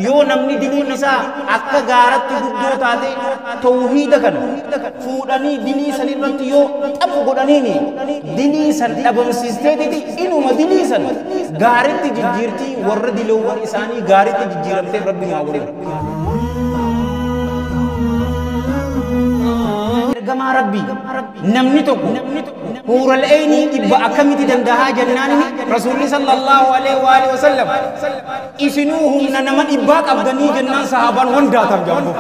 Yoo namni diliin isaa akka gaaratti guddoo taate tawhiida kana fuudhanii dilii san irratti yoo xaphu godhaniini dilii san dhabamsiisteetiti inuma dilii san gaaritti jijjiirtii warra diloowwan isaanii gaaritti jijjiiramteef rabbi haa godhin. Ergamaa rabbii namni tokko huural eynii dhibba akkamitti dandahaa jennaanini rasuulli sallallahu alaihi wa alihi wasallam isinuu humna nama dhibbaa qabdanii jennaan sahaabaan wandaatan jaambo.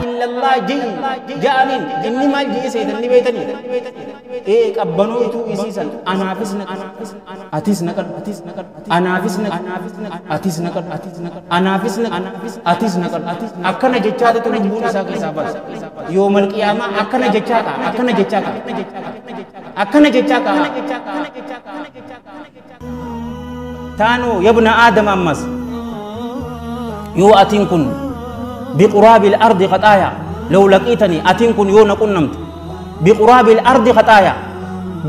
Illallah ji'i ja'aniin inni maal ji'i seetan ni beetanii ee qabbanootu isiisan anaafis naqadhu atis naqadhu anaafis naqadhu atis naqadhu anaafis naqadhu atis naqadhu akkana jechaatu lubbuun isaa keessaa baasa yoomal qiyaamaa akkana jechaa ka'a akkana jechaa ka'a akkana jechaa ka'a taanoo yabna aadama ammas yoo atiin kun بقراب الأرض خطايا لو لقيتني أتين كن يونا قنمت بقراب الأرض خطايا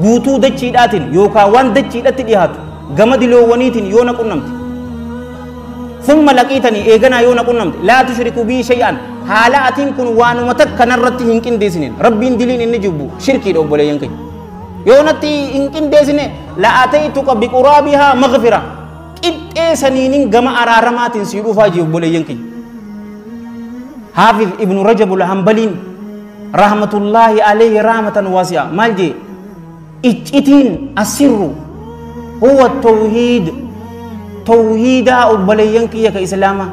قوتو دتشي داتين يوكا وان دتشي داتي ديهاتو قمد لو ونيتين يونا قنمت ثم لقيتني إيغنا يونا قنمت لا تشركوا بي شيئا حالا أتين كن وانو متك نرتي هنكين ديسنين ربين دلين إني جبو شركي دوبولي ينكي يونتي هنكين ديسنين لا أتيتك بقرابها مغفرة إيه سنينين قم أرارمات سيرو فاجي وبولي ينكي. حافظ ابن رجب الحنبلي رحمة الله عليه رحمة واسعة مالجي اتين السر هو التوحيد توحيدا أبلينك يا إسلاما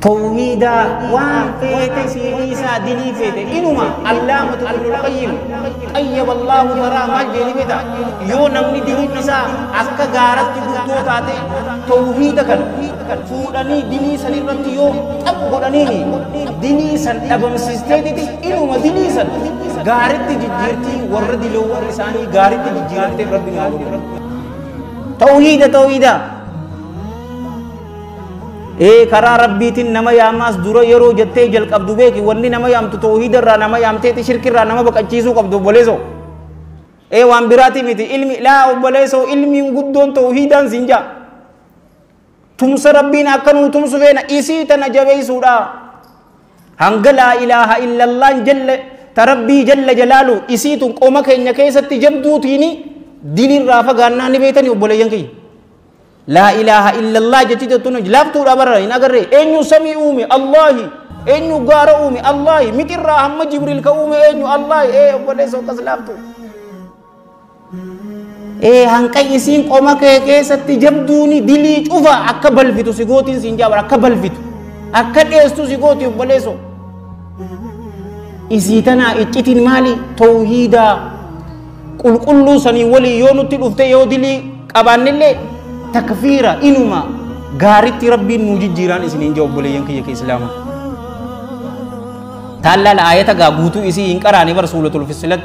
توحيدا وان فيت سيسا دلي فيت إنما علامة ابن القيم طيب الله ثرى مالجي لبدا يو نمني دلي نسا أكا غارت guddoo taate tawhiida kana fuudhanii dilii san irratti yoo xaphu godhaniini dilii san dhabamsiisteetiti inuma dilii san gaaritti jijjiirtii warra diloowwan isaanii gaaritti jijjiiramteef rabbi haa godhu. Tawhiida tawhiida ee karaa rabbiitiin nama yaamaas dura yeroo jettee jalqabdu beeki wanni nama yaamtu tawhiida irraa nama yaamteeti shirkirraa nama baqachiisuu qabdu obboleessoo. Ee waan biraati miti ilmi laa obboleessoo ilmiin guddoon tawhiidaan siin jaa tumsa rabbiin akka nuu tumsu feena isii tana jabeessuudha hanga laa ilaaha illallaan jalla ta rabbii jalla jalaalu isii tun qoma keenya keessatti jabduutiini dilirraa fagaannaa ni beetanii obboleeyyan kiyya laa ilaaha illallah jechi jettuun laaftuudha barra hin agarree eenyu samii uume Allaahi eenyu gaara uume Allaahi mixirraa hamma Jibriil ka uume eenyu Allaahi ee obboleessoo akkas laaftu. Ee hanqa isiin qoma kee keessatti jabduuni dilii cufa akka balfitu si gootiin siin jaabara akka balfitu akka dheestu si gooti obboleessoo. Isii tanaa iccitiin maali tawhiidaa qulqulluu sanii walii yoo nutti dhufte yoo dilii qabaannillee takfiira inuma gaaritti rabbiin nuu jijjiiraan isiniin jaa obboleeyyan kiyya kee islaamaa. Taallaala aayata gaa guutuu isii hin qaraane bar suuratul Fussilat.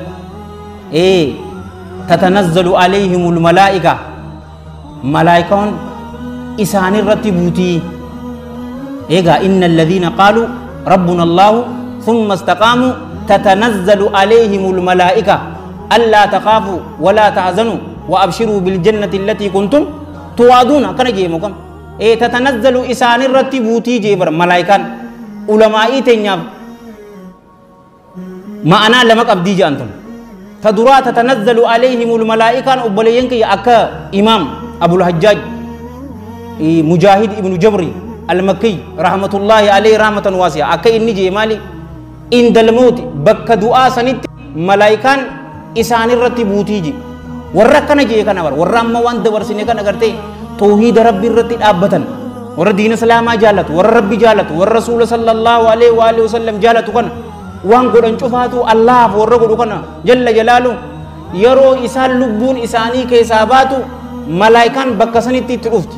Ee تتنزل عليهم الملائكة ملائكة إسان الرتبوتي إيغا إن الذين قالوا ربنا الله ثم استقاموا تتنزل عليهم الملائكة ألا تخافوا ولا تحزنوا وأبشروا بالجنة التي كنتم توعدون كان جيمكم إيه تتنزل إسان الرتبوتي جيبر ملائكة علماء تنياب ما أنا لمك أبدي جانتم تدرا تتنزل عليهم الملائكة أبلينك يا أكا إمام أبو الحجاج مجاهد ابن جبري المكي رحمة الله عليه رحمة واسعة أكا إني جمالي عند الموت بك دعاء سنت ملائكة إسان الرتبوتيجي وركنا جي كنا ور ورام وان دور سنة كنا کرتے توحيد ربي الرتب أبتن ور دين الإسلام جالت ور ربي جالت ور رسول صلى الله عليه وآله وسلم جالت كنا وان قدن شوفاتو الله ورغو كنا جل جلاله يرو إسان لبون إساني كيساباتو ملائكان بكسني تترفت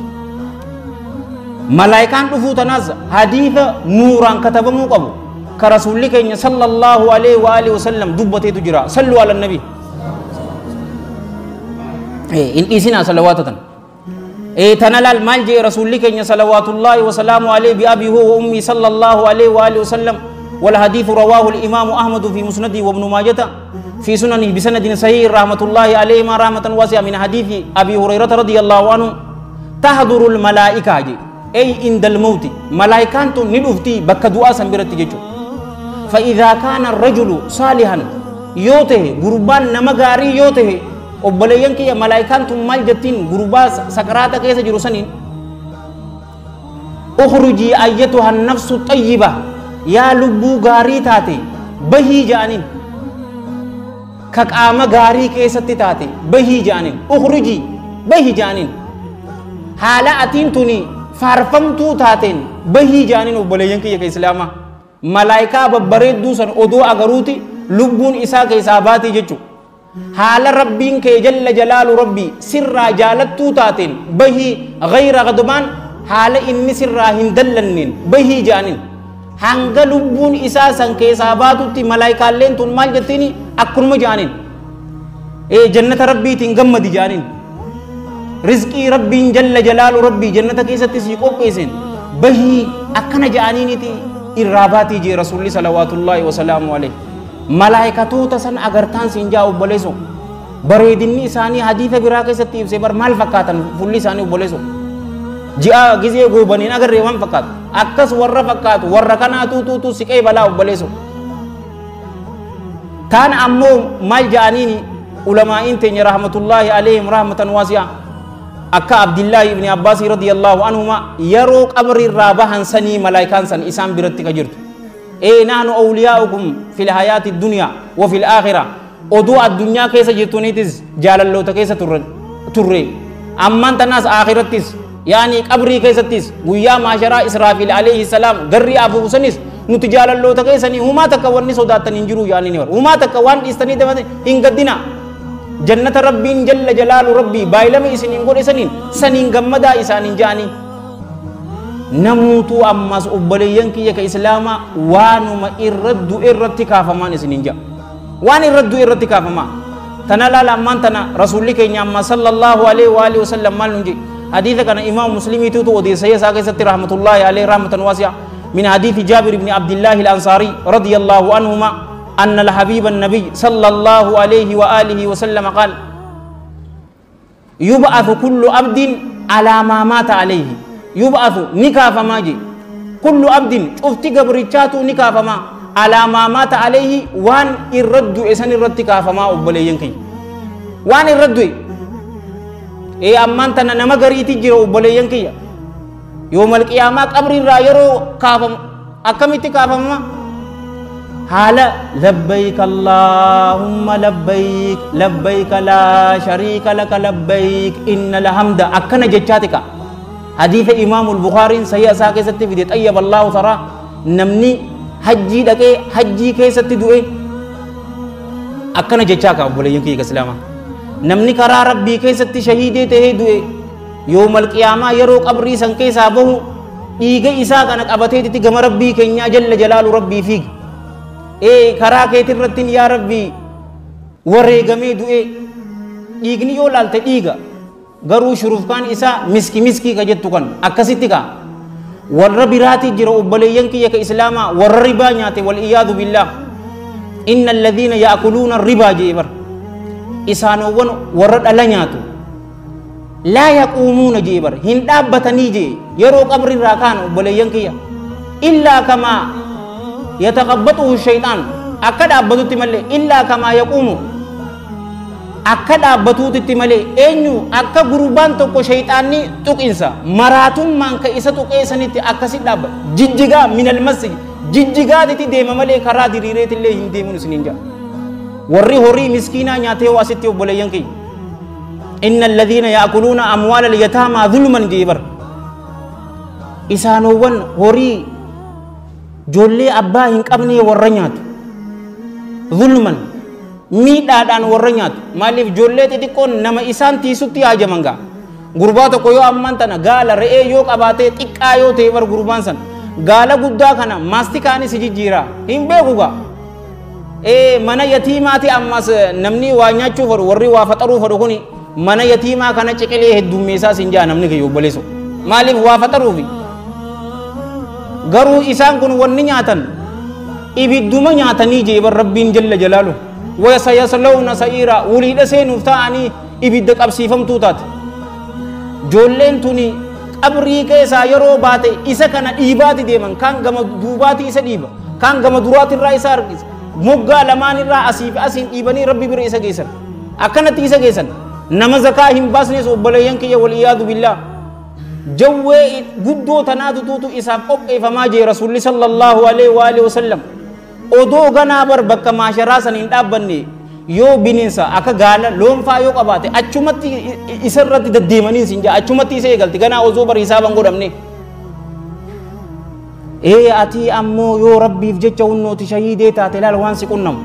ملائكان رفو تناز حديث نوران كتب مو قبو كرسولك صلى الله عليه وآله وسلم دبتي تجرا صلوا على النبي إيه إن إسنا صلواتنا Tana laal maal jee rasuulli keenya salawaatullaahi wasalaamu alayhi bi abii huwa wa ummii sallallahu alayhi wa alihi wasallam. والحديث رواه الإمام أحمد في مسنده وابن ماجة في سننه بسند صحيح رحمة الله عليه ما رحمة واسعة من حديث أبي هريرة رضي الله عنه تحضر الملائكة أي عند الموت ملائكة ندفتي بك دعاء سنبرت جيجو. فإذا كان الرجل صالحا يوته غربان نمغاري يوته وبلينك يا ملائكة مال جتين غربا سكرات كيس جروسنين اخرجي أيتها النفس الطيبة يا لبو غاري تاتي بهي جانين كقام غاري كيستي تاتي بهي جانين اخرجي بهي جانين حالا اتين توني فارفمتو تاتين بهي جانين وبلينك يا اسلاما ملائكه ببريدو سن اودو اغروتي لبون اسا كيساباتي جچو حال ربين كي جل جلال ربي سر جالتو تاتين بهي غير غضبان حال اني سر هندلنين بهي جانين hanga lubbuun isaa san keessaa baatutti malaayikaalleen tun maal jettiini akkanuma jaaniin jannata rabbiitiin gammadi jaaniin rizqii rabbiin jalla jalaalu rabbii jannata keessatti sii qopheesseen bahii akkana jaaniiniti irraa baatii jee rasuulli salawaatullaahi wasalaamu alayhi malaayikatoota san agartaan siin jaa obboleeso bareedinni isaanii hadiisa biraa keessatti ibsee bar maal fakkaatan fulli isaanii obboleeso ji'a gizee goobaniin agarree waan fakkaatu akkas warra fakkaatu warra kanaa tuutuutu siqee balaa obboleeso taan ammoo maal ja'aniini ulamaa'iin teenya rahmatullaahi alayhim rahmatan waasi'a akka abdillaahi ibni abbaasii radiyallaahu anhuma yeroo qabri irraa bahan sanii malaayikaan san isaan biratti ka jirtu nahnu awliyaa'ukum fil hayaati dunyaa wa fil aakhira oduu addunyaa keessa jirtuniitis jaalalloota keessa turre ammaan tanaas aakhirattis يعني قبري كيستيس ويا معاشرة إسرافيل عليه السلام غري أبو سنيس نتجال الله تكيسني هما تكوني صداتن إنجرو يعني نور هما تكوان إستني دمن إنقدنا جنة ربي جل جلال ربي بايلم إسنين قول إسنين سنين جمدا إسانين جاني نموت أمس أبليين كي يك إسلاما وانما إرد إرتكاف ما إسنين جا وان إرد إرتكاف ما تنالا لما تنا رسولك إنما صلى الله عليه وآله وسلم ما نجي حديث كان إمام مسلم توتو ودي سيد ساكت رحمة الله عليه رحمة واسعة من حديث جابر بن عبد الله الأنصاري رضي الله عنهما أن الحبيب النبي صلى الله عليه وآله وسلم قال يبعث كل عبد على ما مات عليه يبعث نكاف ما جي كل عبد شفت قبرتشاتو نكاف ما على ما مات عليه وان الرد إسان الرد كاف ما أبلي ينكي وان الرد ammaan tana nama gariiti jira obboleeyyan kiyya yoomal qiyaamaa qabri irraa yeroo kaafamu akkamitti kaafamama haala labbayk allaahumma labbayk labbayk laa shariika laka labbayk innal hamda akkana jechaati ka hadiisa imaamul bukhaariin sahiha isaa keessatti fide xayyaba allaahu taraa namni hajjii dhaqee hajjii keessatti du'e akkana jechaa ka obboleeyyan kiyya islaamaa namni karaa rabbii keessatti shahiidee tahee du'e yoomal qiyaamaa yeroo qabrii san keessaa bahu dhiiga isaa kana qabateetitti gama rabbii keenyaa jalla jalaalu rabbii fiiga karaa keetirrattiin yaa rabbii wareegamee du'e dhiigni yoo laalte dhiiga garuu shurufkaan isaa miski miskii ka jettu kan akkasitti ka warra biraati jira obboleeyyan kiyya ka islaamaa warra ribaa nyaate wal iyaadu billaah inna alladhiina yaakuluuna ribaa jee bar isaanowwan warra dhala nyaatu laa yaquumuuna jee bar hin dhaabbatanii jee yeroo qabri irraa kaan obboleeyyan kiyya illaa kamaa yataqabbatuhu shayxaan akka dhaabbatutti malee illaa kamaa yaquumu akka dhaabbatuutitti malee eenyu akka gurbaan tokko shayxaanni tuqinsa maraatummaan ka isa tuqeessanitti akkasi dhaabbata jijjigaa minal masjid jijjigaatitti deema malee karaa diriireetillee hin deemuun isiniin jaa warri horii miskiinaa nyaatee hoo asitti obboleeyyan kiyya inna alladhiina yaakuluuna amwaala alyataamaa zulman jee bar isaanowwan horii joollee abbaa hin qabne warra nyaatu zulman miidhaadhaan warra nyaatu maaliif joollee xixiqqoon nama isaan tiisutti haajaman gaa gurbaa tokko yoo ammaan tana gaala re'ee yoo qabaatee xiqqaa yoo ta'e bar gurbaan san gaala guddaa kana maastikaanis jijjiiraa hin beeku gaa mana yatiimaati ammas namni waa nyaachuu fedhu warri waa faxaruu fedhu kuni Mana yatiimaa kana ciqilee heddummeessaa siin jaa namni kiyya obboleesso. Maaliif waa faxaruufi? Garuu isaan kun wanni nyaatan ibidduma nyaatanii jee bar Rabbiin jalla jalaalu. Wasayaslawna sa'iira waliidha seenuuf ta'anii ibidda qabsiifamtuu taate. Ijoolleen tuni qabrii keessaa yeroo baate isa kana dhiibaati deeman kaan gama duubaati isa dhiiba kaan gama duraatirraa isa harkisa moggaa lamaanirraa asii fi asiin dhiibanii Rabbi bira isa geessan akkanatti isa geessan. Nama zakaa hin baasnes obboleeyyan kiyya waliyyaadu billaa jawwee guddoo tanaatu tuutu isaaf qopheeffamaa jee Rasuulli sallallahu alaihi wa alihi wasallam. Odoo ganaa bar bakka maasharaa san hin dhaabbanne yoo bineensa akka gaala loonfaa yoo qabaate achumatti isa irratti deddeemanii siin jaa achumatti isa eegalti ganaa osoo bar hisaaban godhamne. Ee ati ammoo yoo Rabbiif jecha hunnooti shahiidee taate laal waan si qunnamu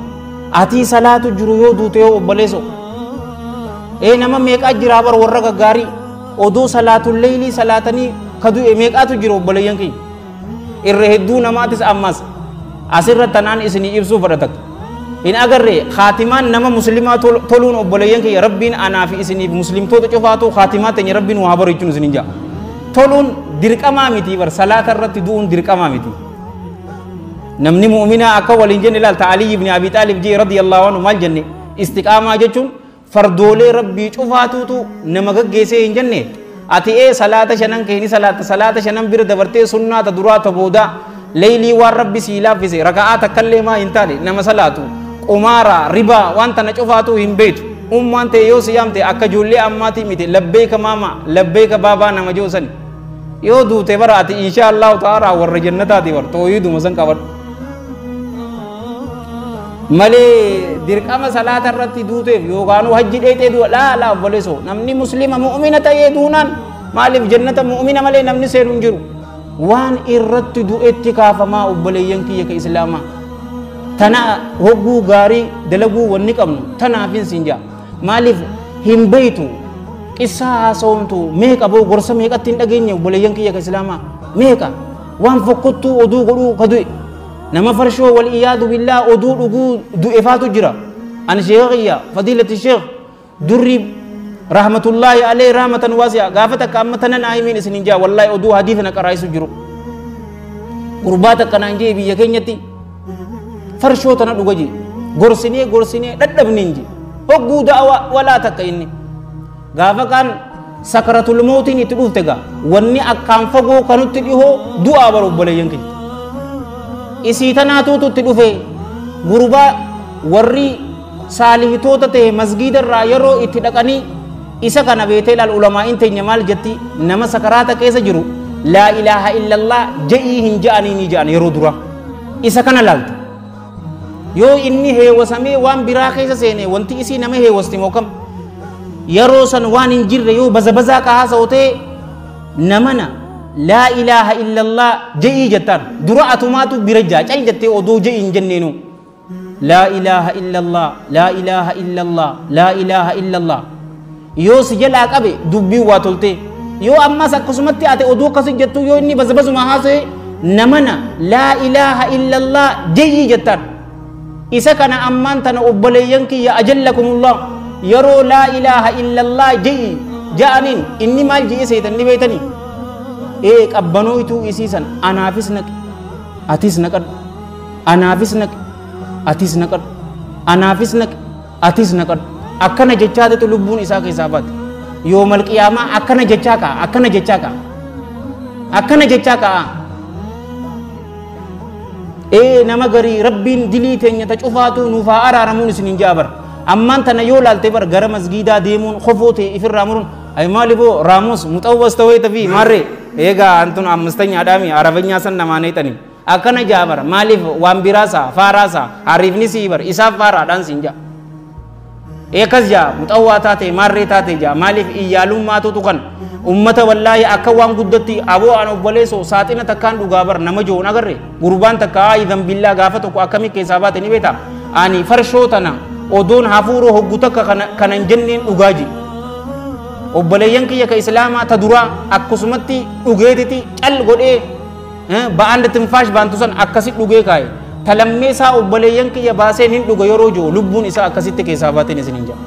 ati salaatu jiru yoo duute yoo obboleesso. Ee nama meeqaa jiraa bar warra gaggaarii odoo salaatul leeylii salaatanii ka du'e meeqaatu jira obboleeyyan kiyya. Irra hedduu namaatis ammas asirra tanaan isinii ibsuu fedha. Hin agarre khaatimaan nama muslimaa toluun obboleeyyan kiyya Rabbiin anaa fi isiniif muslimtoota cufaatu khaatimaa teenya Rabbiin waa bareechuun isinin jaa. Toluun dirqamaa miti bar salaata irratti du'uun dirqamaa miti. Namni mu'uminaa akka waliin jenne ilaalta Ali ibn Abi Taalib jee radiyallahu anhu maal jenne istiqaamaa jechuun fardoolee Rabbii cufaatuutu nama gaggeessee hin jenne. Ati ee salaata shanan keeni salaata salaata shanan bira dabartee sunnaa ta duraa ta boodaa leeylii waan Rabbi sii laaffise raka'aa takkallee maa hin taane nama salaatu qumaara ribaa waan tana cufaatu hin beektu. Ummaan ta'e yoo si yaamte akka ijoollee ammaatii miti labbeeka maama labbeeka baabaa nama joosani. Yoo duute bara ati insha Allahu ta'ala warra jannataati bar tooyiduma san qabadhu. Malee dirqama salaata irratti duuteef yookaan hajji dheexee du'a laa laa obboleessoo namni muslima mu'mina ta'ee duunaan maaliif jannata mu'mina malee namni seenu hin jiru. Waan irratti du'etti kaafamaa obboleeyyan kiyya ka islaamaa. Tana hogguu gaarii dalaguu wanni qabnu tanaafin siin jaa. Maaliif hin beeytu qissaa haasawamtu meeqa boo gorsa meeqatti hin dhageenye obboleeyyan kiyya ka islaamaa meeqa waan fokkottuu oduu godhuu ka du'e. Nama farshoo wal iyaadu billaa oduu dhuguu du'efaatu jira. Ani sheekha kiyya fadiilati sheekh durri rahmatullaahi alayhi rahmatan waasi'a gaafa takka amma tana naa himiin isin hin jaa wallaahi oduu hadiisa na qaraa'isu jiru. Gurbaa takka naan jee biyya keenyatti farshoo tana dhuga jee gorsinee gorsinee dadhabneen jee hogguu da'awa walaa takka inni gaafa kaan sakaratul mawtiin itti dhufte gaa wanni akkaan fagoo kanutti dhihoo du'aa bara obboleeyyan keenya. Isii tanaatuutu itti dhufe gurbaa warri saalihitoota ta'e masgiida irraa yeroo itti dhaqanii isa kana beetee laal ulamaa'in teenya maal jetti nama sakaraata keessa jiru laa ilaaha illallah je'ii hin ja'anii ni ja'an yeroo dura isa kana laalta. Yoo inni heewasamee waan biraa keessa seene wanti isii nama heewasti moo kam yeroo san waan hin jirre yoo bazabazaa ka haasa'u ta'e namana laa ilaaha illallah je'ii jettaan dura atumaatu bira jaa cal jettee odoo je'ii hin jenneenu laa ilaaha illallah laa ilaaha illallah laa ilaaha illallah yoo si jalaa qabe dubbii waa tolte yoo ammas akkasumatti ate oduu akkasi jettu yoo inni bazabazuma haasa'e namana laa ilaaha illallah je'ii jettaan isa kana ammaan tana obboleeyyan kiyya ajallakumullah yeroo laa ilaaha illallah je'ii ja'aniin inni maal je'ee seetan ni beeytanii. Ee qabbanooytuu isiisan anaafis naqi atis naqadhu anaafis naqi atis naqadhu anaafis naqi atis naqadhu akkana jechaatitu lubbuun isaa keessaa baate yoomal qiyaamaa akkana jechaa ka'a akkana jechaa ka'a akkana jechaa ka'a. Ee nama garii Rabbiin dilii teenya ta cufaatu nuuf haa araaramuun isin hin jaa bara ammaan tana yoo laalte bara gara masgiidaa deemuun kofoo ta'e ifirraa muruun ay maaliboo raamus muxawwas ta'ee tafi maarree eegaa antun ammistanyaadhaami arabanyaa san namaan heexanii akkana jaa bara maaliif waan biraasa faaraasa hariifni sii bara isaaf faaraadhaan siin jaa. Eekas jaa muxawwaa taate maarree taate jaa maaliif iyyaalummaatu tuqan ummata wallaahi akka waan guddatti aboo an obboleessoo saaxina takkaan dhugaa bar nama joon agarre gurbaan takka aayidan billaa gaafa tokko akkamii keessaa baate ni beekta ani farshoo tana odoon hafuuroo hoggu takka kanan jenneen dhugaa ji. Obboleeyyan kiyya ka islaamaa ta duraa akkasumatti dhugeetiti cal godhee ba'aan tinfaash baantu san akkasi dhugee kaaye talammee isaa obboleeyyan kiyya baaseen hin dhuga yeroo jiru lubbuun isaa akkasitti keessaa baateen isin hin jaa.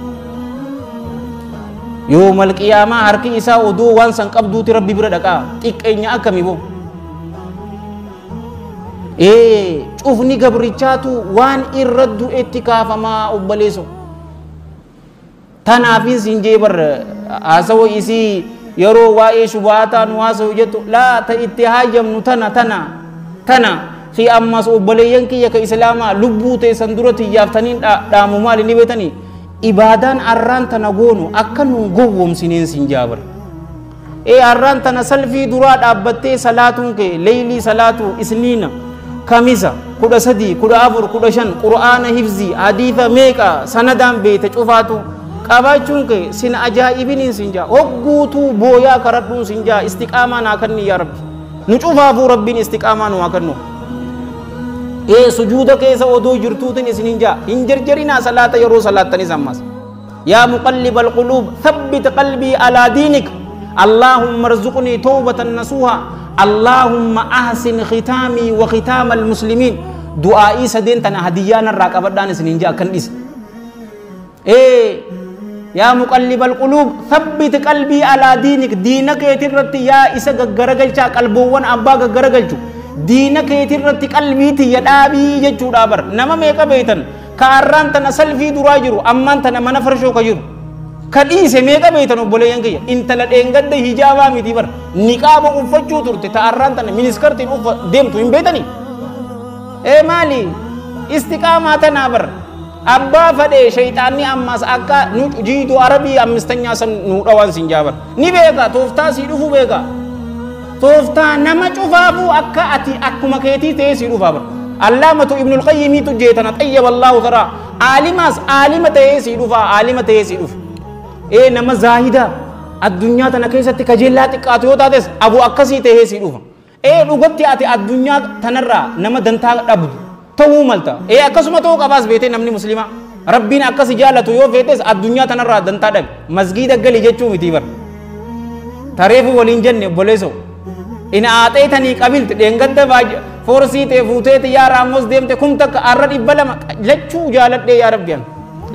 Yoomal qiyaamaa harki isaa oduu waan san qabduuti rabbi bira dhaqaa xiqqeenya akkami boo cufni gabrichaatu waan irra du'etti kaafamaa obboleesso tanaafis hin jee bar haasawa isii yeroo waa'ee shubaataa nu haasawu jettu laa ta itti haajamnu tana tana tana fi ammas obboleeyyan kiyya ka islaamaa lubbuu teessan dura tiyyaaftaniin dhaamu maali ni beetanii ibaadaan arraan tana goonu akka nun gowwoomsineen sin jaabar arraan tana salfii duraa dhaabbattee salaatuun kee leeylii salaatu isniina kamisa 13 14 15 qur'aana hifzii hadiisa meeqa sanadaan beeyte cufaatu qabaachuun kee sin ajaa'ibiniin sin jaa hogguutuu booyaa karadhuun sin jaa istiqaamaa naa kanni yaa rabbi nu cufaafuu rabbiin istiqaamaa nu haa kennu sujuuda keessa odoo jirtuutin isinin jaa hin jarjarinaa salaata yeroo salaattanis ammas yaa muqallib alquluub thabbit qalbii alaa diinik اللهم ارزقني توبة نصوحا اللهم أحسن ختامي وختام المسلمين دعائي سدين تنا هديانا الراقبدان سنين جا كنديس يا مقلب القلوب ثبت قلبي على دينك دينك يترت يا إسا غرغلچا قلبوان أبا غرغلچو دينك يترت قلبي تيدابي جچودا بر نما ميقا بيتن كاران تنا سلفي دراجرو أمان تنا منفرشو كجرو كديسه ميقا بيتن obboleeyyan kiyya intala dheengadda hijaabaa miti bar niqaaba uffachuu turte ta arraan tana miniskartiin uffa deemtu hin beetanii maali istiqaamaa tanaa bar abbaa fadhee shayxaanni ammas akka nu jiitu arabii ammistanyaa san nu dhawaan sin jaabar ni beeka tooftaa sii dhufu beeka tooftaa nama cufaafuu akka ati akkuma keetii ta'ee sii dhufaa bar allaamatu ibnul qayyimiitu jeetana xayyaba allaahu taraa aalimaas aalima ta'ee sii dhufaa aalima ta'ee sii dhufa nama zaahida addunyaa tana keessatti kajeellaa xiqqaatu yoo taates abu akkasii ta'ee sii dhufa dhugatti ati addunyaa tanarraa nama dantaa dhabdu ta'uu malta akkasuma ta'uu qabaas beetee namni muslimaa rabbiin akkasi jaallatu yoo feetes addunyaa tanarraa dantaa dhabe masgiida gali jechuu miti bar tareefu waliin jenne obboleesso in aaxeetanii qabilte dheengadda foorsii ta'e fuuteeti yaa raamos deemte kum takka arra 200 lachuu jaaladhee yaa rabbiyan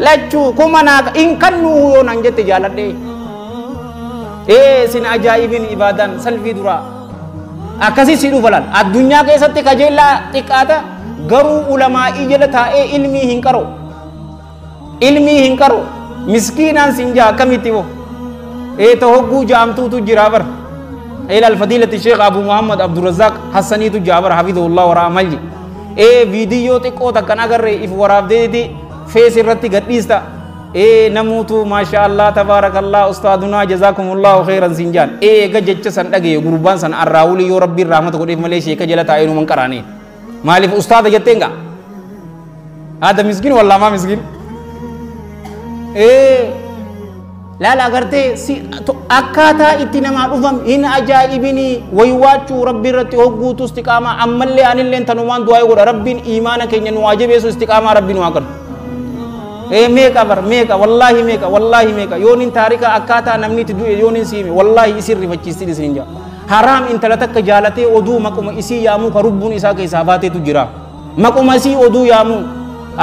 lachuu kuma naa in kannuu yoo naan jette jaaladhee sin ajaa'ibin ibaadaan salfii duraa akkasii si dhufa laal addunyaa keessatti kajeellaa xiqqaata garuu ulamaa'ii jala taa'ee ilmii hin qaru ilmii hin qaru miskiinaan sin jaa akkamitti boo ta hogguu jaamtuutu jira bar إلى الفضيلة الشيخ أبو محمد عبد الرزاق حسني تجابر حفظه الله وراء ملجي فيديو تكو تكنا غري إف وراب ديتي فيس الرتي قديستا نموتو ما شاء الله تبارك الله أستاذنا جزاكم الله خيرا سنجان گجچ سن دغه غربان سن الراولي يو ربي رحمت قديف مليشي كجلا تاينو من قراني مالف أستاذ جتينغا هذا مسكين والله ما مسكين لا لا غرتي أكاتا إتنا ما إن أجائبني ويواتشو ربي رتي هقوتو استقامة أما اللي أن اللي انتنوان دعاء يقول ربي إيمانك إن نواجب يسو استقامة ربي نواكر ميكا بر ميكا والله ميكا والله ميكا يونين تاريكا أكاتا نمني تدو يونين سيمي والله يسير رفتشي سينجا حرام إن تلتك جالتي أدو مكوم إسي يامو كربون إسا كيساباتي تجرا مكوم إسي أدو يامو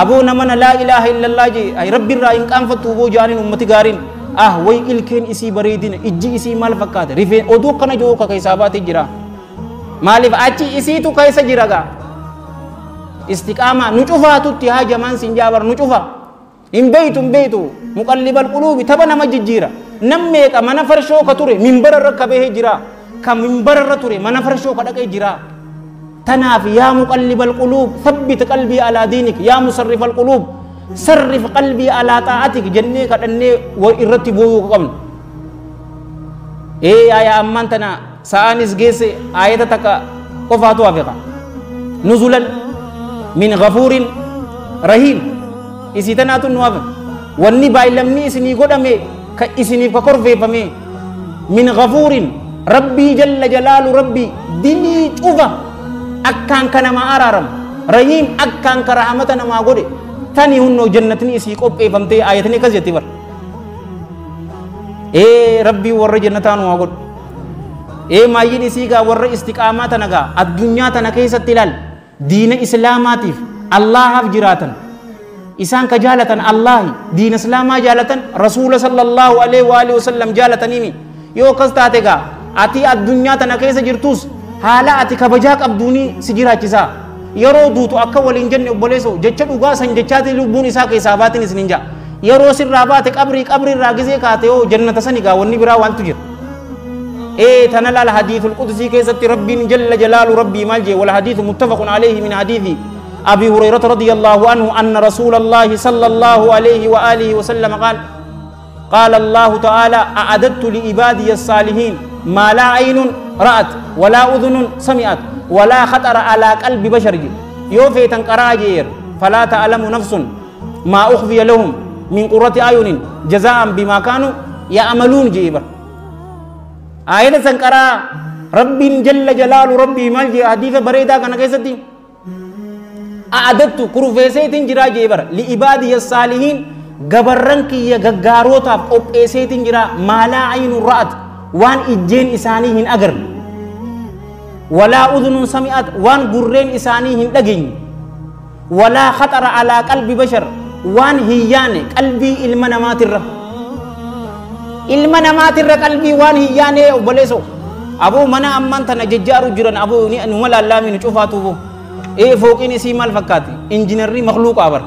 أبو نمنا لا إله إلا الله جي أي ربي را إن كان فتوبو جانين أمتي غارين way ilkeen isii bareedina ijji isii maal fakkaate rifeen oduu kana jiru ka keessaa jira maaliif achi isiitu keessa jira gaa istiqaamaa nu cufaatutti haa jamaan sin jaabar nu cufa hin beeytu muqallibal quluubi tapha nama jijjiira nam meeqa mana farshoo ka ture minbara irra ka bahee jira ka minbara irra ture mana farshoo ka dhaqee jira tanaaf yaa muqallibal quluub thabbit qalbii alaa diinik yaa musarrifal quluub sarrif qalbii alaa xaa'atik jennee kadhannee irratti booyuu qabnu aya ammaan tana sa'aanis geesse ayata takka qofaatu hafe nuzulan min ghafuurin rahiim isii tanaatu nu hafe wanni baay'lamni isinii godhame ka isiniif ka korfeeffame min ghafuurin rabbii jalla jalaalu rabbii dilii cufa akkaan ka namaa araaramu rahiim akkaan ka rahamata namaa godhe tani hunno jannatni isii qopheeffamtee ayatni akkas jetti bar rabbii warra jannataa nu haa godhu maayyiin isii gaa warra istiqaamaa tana gaa addunyaa tana keessatti ilaal diina islaamaatiif allahaaf jiraatan Isaan ka jaalatan Allahi diin islaamaa jaalatan rasuula sallallahu alaihi wa alihi wasallam jaalataniimi yoo akkas taate gaa ati addunyaa tana keessa jirtus haala ati kabajaa qabduuni si jiraachisaa yeroo duutu akka waliin jenne obboleesso jecha dhugaa san jechaati lubbuun isaa keessaa baatin isinin jaa yeroo sirraa baate qabrii qabrii irraa gizee kaate yoo jannata sani gaa wanni biraa waantu jira ee tana laal hadiisul qudusii keessatti rabbiin jalla jalaalu rabbii maal jee wal hadiisu muttafaqun alayhi min hadiisi أبي هريرة رضي الله عنه أن رسول الله صلى الله عليه وآله وسلم قال قال الله تعالى أعددت لعبادي الصالحين ما لا عين رأت ولا أذن سمعت ولا خطر على قلب بشر يوفي تنقراجير فلا تعلم نفس ما أخفي لهم من قرة أعين جزاء بما كانوا يعملون جيبر آية سنقرا رب جل جلال ربي مالجي حديث بريدا كان كيستي أعددت كروفيسيتين جرا جيبر لعبادي الصالحين غبرنك يا غغاروتا أوبيسيتين جرا ما لا عين رأت وان إجين إسانيهن أجر ولا أذن سمعت وان قرين إسانيهن دقين ولا خطر على قلب بشر وان هياني قلبي المنامات الر المنامات الر قلبي وان هياني وبلسو أبو منا أمان تنججارو جران أبو نمال الله من شوفاتو إيه فوقين سي مال فكاتي إنجينيري مخلوق أبر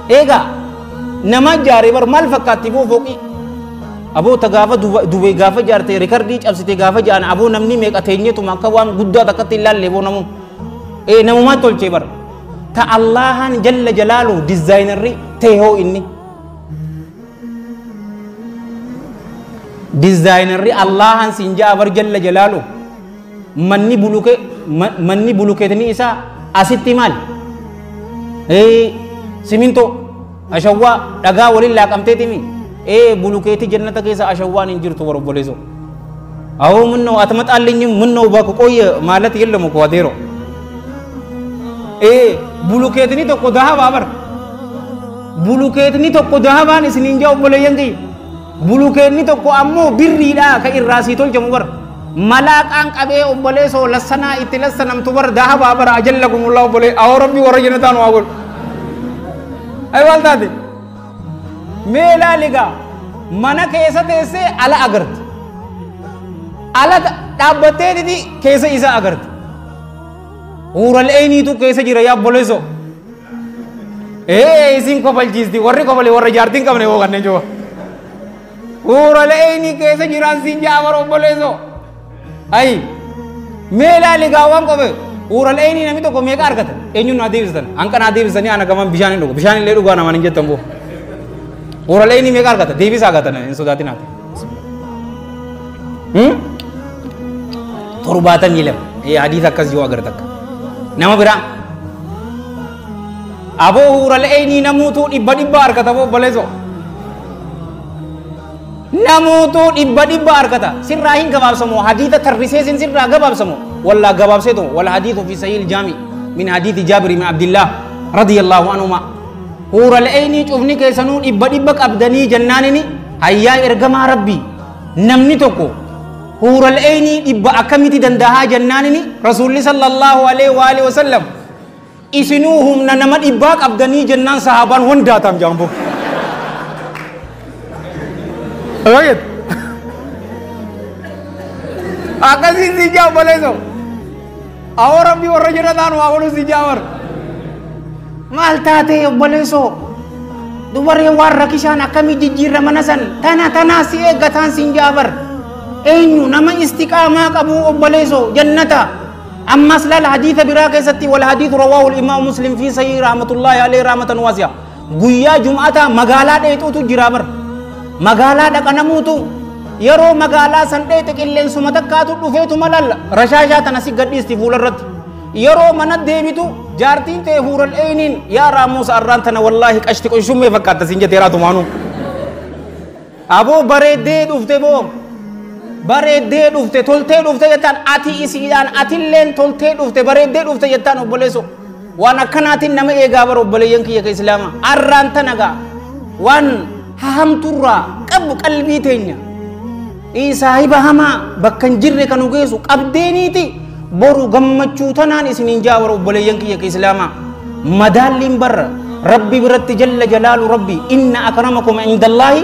إيجا نما جاري بر مال فكاتي بو فوقي أبو تغافة دوبي غافة جارتي ريكاردي أبسيتي غافة جان أبو نمني ميك أتيني تو ماكا وان غدا تكتي لا لبو نمو إيه نمو ما تولشي بر تا الله جل جلاله ديزاينري تيهو إني ديزاينري الله سينجا أبر جل جلاله مني بلوكه مني بلوكتني إسا أسيتي مال إيه سيمنتو أشوا دغا ولله كمتيتمي إيه بلوكتي جنة كيسا أشوا ننجرتو وربوليزو أو منو أتمت أليني منو باكو كوي مالت يلمو كواديرو إيه بلوكتني تو كدها بابر بلوكتني تو كدها بان إسنينجا وبولينجي بلوكتني تو كو أمو بريدا كإراسي تول جمهور ملاك أنك أبي أبليسو لسنا إتلسنا متبر ذهب أبر أجلكم الله أبلي أو ربي ورجنتان وأقول أي والداتي ميلا لقى منا كيسة تيسة على أجرت على دابتة دي كيسة إذا أجرت ورالعيني تو كيسة جرا يا أبليسو إيه إسين قبل جيز دي ورّي قبل ورّي جارتين كم نيو करने जो ورالعيني كيسة جيران سين جا ور أبليسو أي ميلا لقاوان كوبي ورالعيني نمي تو كم يكار كته إنيو نادي بزن أنك نادي بزني أنا كمان بيجاني لوجو بيجاني ليه لوجو أنا مانينجي تامبو ورالعيني ميكار كته ديفي ساقته نه إنسو ذاتي ناتي ترباتا نيلم إيه حديث أكز جو أجر تك نما برا أبو ورالعيني نموتو إبادي بار كته وہ بلزو نموتو إبادي بار كتا سر راهين جواب سمو حديث ترسيسين سر راغب جواب سمو والله جواب سيتو والحديث في صحيح الجامع من حديث جابر بن عبد الله رضي الله عنهما هور العيني شوفني كيسنون إبادي بك أبدني جنانني هيا إرجما ربي نمني توكو هور العيني إبا أكمتي دندها جنانني رسول الله صلى الله عليه وآله وسلم إسنوهم ننمت إباك أبدني جنان صحابان ونداتام جامبو Right. Akasi sija boleso. Awar rabbi warra jirataan waa godhu sija war. Maal taate obboleeso? Dubaree waan rakkisaan akkamii jijjiirra mana san tana tana si eeggataan siin jaabar. Eenyu nama istiqaamaa qabu obboleeso jannata. Ammas laal hadiisa biraa keessatti wal hadiisu rawaahu al-imaam Muslim fi sahih rahmatullahi alayhi rahmatan waasi'a. Guyyaa jum'ataa magaalaa dheexuutu jira bar. Magaalaa dhaqanamuutu yeroo magaalaa san dheexe qilleensuma takkaatu dhufeetu malal rashaashaa tana si gadhiisti fuularratti yeroo mana deebitu jaartiin ta'e huural eeniin yaa raamuusa arraan tana wallaahi qashti qoshummee fakkaatta siin jettee raatumaanu aboo bareeddee dhufte boo bareeddee dhufte toltee dhufte jettaan ati isiidhaan atilleen toltee dhufte bareeddee dhufte jettaan obboleesso waan akkanaatiin nama eegaa bara obboleeyyan kiyya ka islaama arraan tana gaa waan hahamturraa qabu qalbii teenya saahiba hamaa bakka hin jirre kan geessu qabdeeniiti boru gammachuu tanaan isiniin jaa bara obboleeyyan kiyya ka islaamaa madaalliin barra Rabbi biratti jalla jalaalu rabbi inna akramakum indallaahi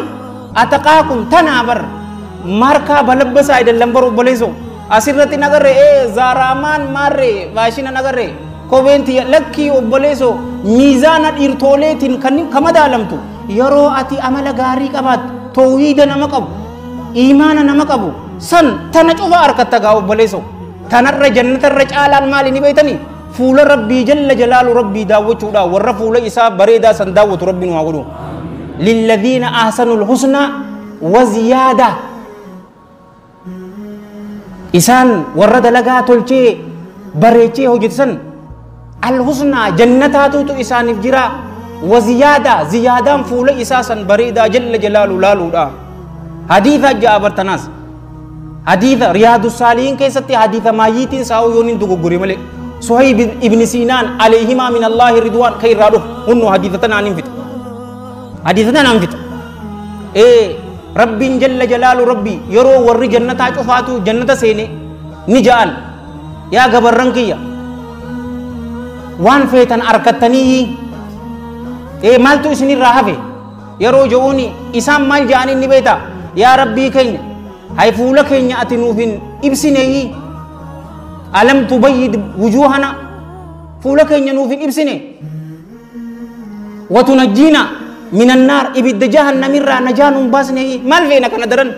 ataqaakum tanaa bar markaa balabbasaa idan bar obboleesso asirratti nagarre zaaraamaan maarre faashina nagarre kobeenti lakkii obboleesso miizaana dhiirtooleetiin kan kamadaalamtu yeroo ati amala gaarii qabaattu toohiida nama qabu iimaana nama qabu san tana cufa harkatta gaa obboleesso tanarra jannatarra caalaan maali ni beeytanii fuula rabbii jalla jalaalu rabbii daawwachuudha warra fuula isaa bareedaa san daawwatu rabbiin waa godhu lilladhiina ahsanul husnaa wa ziyaada isaan warra dalagaa tolchee bareechee hojjetan alhusnaa jannataatutu isaaniif jira wa ziyaada ziyaadaan fuula isaa san bareedaa jalla jalaalu laaluudha hadiitha ja'a bartanaas hadiitha riyaadu saalihiin keessatti hadiitha maayyiitiin saa'uu yoon hin dogoggore malee صهيب ابن سينان عليهما من الله رضوان خير رادو هنو حديثتنا ننفت حديثتنا ننفت ايه رب جل جلاله ربي يرو ور جنة شفاتو جنة سيني نجال يا غبرنكيا وان فيتن اركتني ايه مالتو اسني راهفي يرو جوني اسام مال جاني نبيتا يا ربي كين هاي فولا كين اتنوفين ابسني ألم تبيد وجوهنا فولك ينوفين إبسني وتنجينا من النار إبد جهنم را نجان باسني مال فينا كان درن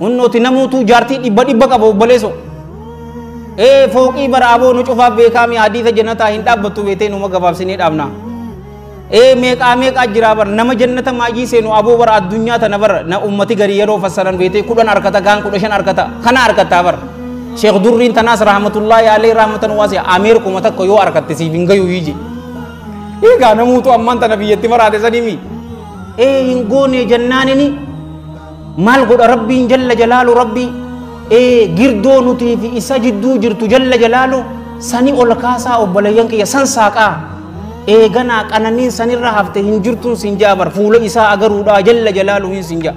ونو تنموتو جارتي إبا إبا أبو بلسو إيه فوقي بر أبو نشوفا بكامي حديث جنة هند أبتو بيتين وما قباب سنين أبنا إيه ميك أميك أجرا بر نما جنة ما جي سينو أبو بر الدنيا تنبر نا أمتي غريرو فسرن بيتي كلن أركتا كان كلشن أركتا خنا أركتا بر شيخ درين تناس رحمة الله عليه رحمة واسعة أمير كم تك يو أركت سيبين جيو يجي إيه كان موتو أمان تنبي يتمر هذا سنيمي إيه ينقوني جنانني مال قد ربي جل جلاله ربي إيه جردو نتي في إسجدو جرت جل جلاله سني أولكاسا أو بليانك يسان ساقا إيه جنا كأنني سني رهفته هنجرتون سنجابر فول إسا أجرودا جل جلاله هن سنجا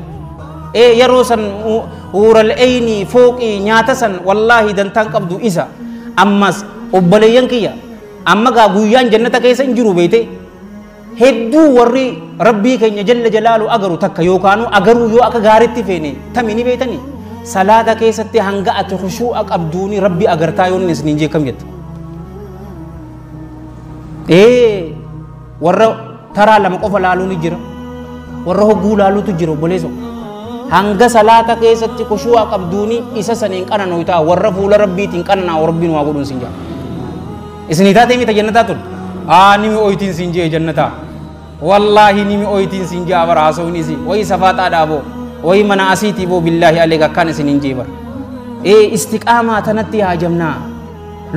إيه يروسن ور العيني فوقي نياتسن والله دنتان قبضو إسا أمس أبليان كيا أما غويان جنة كيسا انجرو بيتي هدو وري ربي كي جل جلاله أجرو تك يوكانو أجرو يو أكا غارتي فيني تميني بيتني صلاة كيسا تهنغا أتخشو أك أبدوني ربي أجرتايون نسنين كم يت إيه ور ترى لما قفل لالو نجر ور هو قولالو تجرو بوليسو hanga salaata keessatti kushu'a qabduuni isa saniin qananoytaa warra fuula rabbiitiin qananaa rabbiin waa godhuun sin jaa isinii taatee mita jannataa tun aa nimi oytiin sin jee jannataa wallaahi nimi oytiin sin jaa bara haasawni isi wayi safaaxaadhaa boo wayi mana asiitii boo billaahi aleek akkaan isiniin jee bara ee istiqaamaa tanatti haajamnaa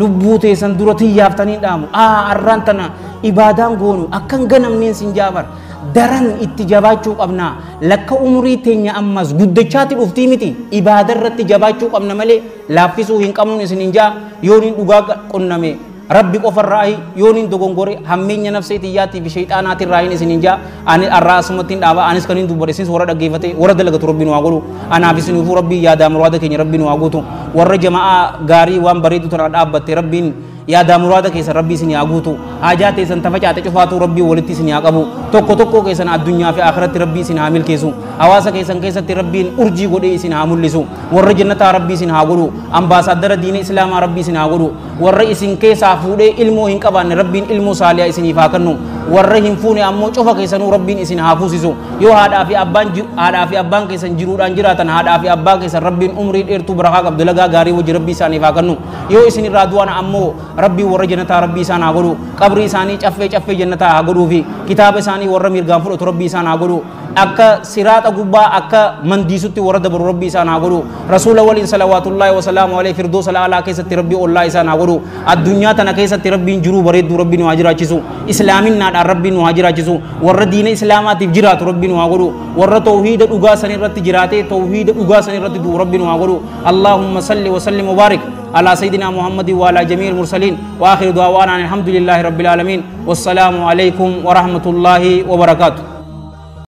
lubbuu teessan dura tiyyaaftanii dhaamu aa arraan tana ibaadaan goonu akkan ganamneen sin jaa bara daran itti jabaachuu qabna lakka umurii teenya ammas guddachaatti dhuftii miti ibaada irratti jabaachuu qabna malee laaffisuu hin qabnuun isin hin jaa yooniin dhugaa qunname rabbi qofarraahi yooniin dogongore hammeenya nafsee tiyyaatii fi shayxaanaatirraahin isin hin jaa ani arraa asumatti hin dhaaba anis kan hin dubbadhe isinis warra dhaggeeffate warra dalagatu rabbiin waa godhu anaaf isiniifuu rabbii yaadaa muraada keenya rabbiin waa guutu warra jama'aa gaarii waan bareedu tana dhaabbatte rabbiin يا مراد كيسن ربي سن ياغوتو حاجات سن تفجات چفاتو ربي ولتي سن ياقبو توكو توكو كيسن الدنيا في آخرت ربي سن حامل كيسو حواسا كيسن كيسن ربي ارجي غدي سن حاملسو ور جنتا ربي سن هاغدو امباسادر دين اسلام ربي سن هاغدو ور اسن كيسا فودي علمو هن قبان ربي علمو صالح اسن يفاكنو ور هن فوني امو چفا كيسنو ربي اسن حافوسسو يو هادا في ابان هادا في ابان كيسن جرودان جراتن هادا في ابا كيسن ربي عمري ديرتو بركه قبل لغا غاري وجه ربي سان يفاكنو يو اسن رادوان امو ربي ور جنتا ربي سان هاغدو قبري ساني چفه چفه جنتا هاغدو في كتاب ساني ور ميرغان فلوت ربي سان هاغدو أكا صراط غبا أكا منديستي ور دبر ربي سان هاغدو رسول ولي صلوات الله وسلامه عليه فردوس الاعلى كيست ربي الله سان هاغدو الدنيا تنا كيست ربي جرو بريد ربي نواجراچسو اسلامنا دا ربي نواجراچسو ور دين اسلامات جرات ربي نواغدو ور توحيد دغا سن رت جراته توحيد دغا سن رت دو ربي نواغدو اللهم صل وسلم وبارك على سيدنا محمد وعلى جميع المرسلين وآخر دعوانا الحمد لله رب العالمين والسلام عليكم ورحمة الله وبركاته.